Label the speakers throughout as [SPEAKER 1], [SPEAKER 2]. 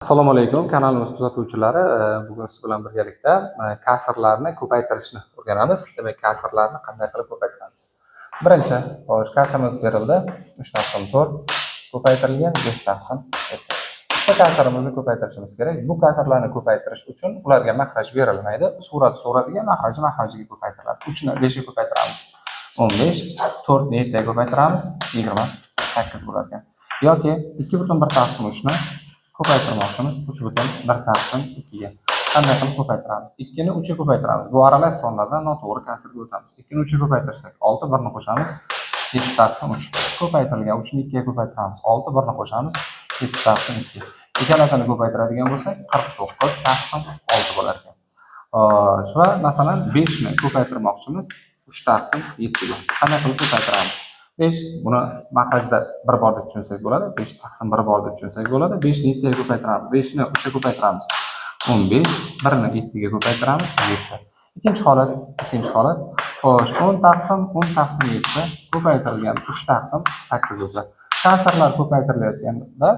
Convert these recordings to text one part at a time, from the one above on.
[SPEAKER 1] Assalomu alaykum, kanalimiz kuzatuvchilari. Bugun siz bilan birgalikda kasrlarni ko'paytirishni o'rganamiz. Demak, kasrlarni qanday qilib ko'paytiramiz? Birinchi, xo'sh, kasrimiz berildi. 3 taqsim 4 ko'paytirilgan 5 taqsim 7. Bitta kasrimizni ko'paytirishimiz kerak. Bu kasrlarni ko'paytirish uchun ularga mahraj berilmaydi. Surat suratiga, mahraji mahrajiga ko'paytiriladi. 3 ni 5 ga ko'paytiramiz. 15, 4 ni 7 ga ko'paytiramiz, 28 bo'lar ekan. Yoki 2,1 taqsim 3 ni ko'paytirmoqchimiz 3,1 taqsim 2 ga. Qanday qilib ko'paytiramiz? 2 ni 3 ga ko'paytiramiz. Bu aralash sonlardan noto'g'ri kasrga o'tamiz. 2 ni 3 ga ko'paytirsak 6, 1 ni qo'shamiz, 7 taqsim 3. Ko'paytirilgan 3 ni 2 ga ko'paytiramiz, 6, 1 ni qo'shamiz, 7 taqsim 2. Ikkalasini ko'paytiradigan bo'lsak, 49 taqsim 6 bo'lar ekan. Xo'sh, va masalan 5 ni ko'paytirmoqchimiz 3 taqsim 7 ga. Qanday qilib ko'paytiramiz? 5, buni mahrajda 1 bor deb tushunsak bo'ladi. 5 taqsim 1 bor deb tushunsak bo'ladi. 5 ni 7 ga ko'paytiramiz. 5 ni 3 ga ko'paytiramiz. 15, 1 ni 7 ga ko'paytiramiz, 7. Ikkinchi holat, ikkinchi holat. Xo'sh, 10 taqsim 10 taqsim 7 ko'paytirilgan 3 taqsim 8 bo'lsa. Kasrlar ko'paytirilayotganda,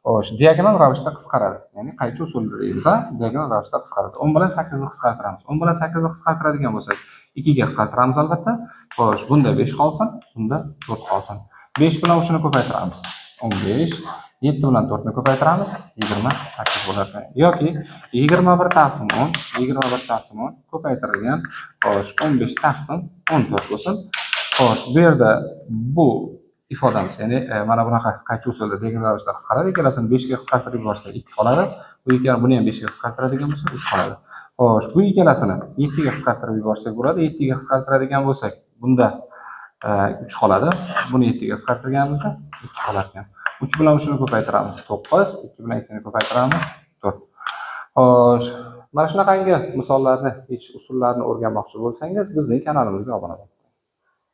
[SPEAKER 1] xo'sh, diagonal ravishda qisqaradi. Ya'ni qaychi usulida deymiz, a? Diagonal ravishda qisqaradi. 10 bilan 8 ni qisqartiramiz. 10 bilan 8 ni qisqartiradigan bo'lsak, 2 ga qisqartiramiz albatta. Xo'sh, bunda 5 qolsin, bunda 4 qolsin. 5 bilan 3 ni ko'paytiramiz. 15, 7 bilan 4 ni ko'paytiramiz, 28 bo'lar ekan. Yoki 21 taqsim 10, 21 taqsim 10 ko'paytirilgan, xo'sh, 15 taqsim 14 bo'lsin. Xo'sh, bu yerda bu ifodamiz, ya'ni mana bunaqa qaychi usulda diagonal ravishda qisqaradi. Ikkalasini 5 ga qisqartirib yuborsak 2 qoladi. Bu ikkala buni ham 5 ga qisqartiradigan bo'lsak 3 qoladi. Xo'sh, bu ikkalasini 7 ga qisqartirib yuborsak bo'ladi. 7 ga qisqartiradigan bo'lsak, bunda 3 qoladi. Buni 7 ga qisqartirganimizda 2 qolar ekan. 3 bilan 3 ni ko'paytiramiz, 9, 2 bilan 2 ni ko'paytiramiz, 4. Xo'sh, mana shunaqangi misollarni yechish usullarini o'rganmoqchi bo'lsangiz, bizning kanalimizga obuna bo'ling.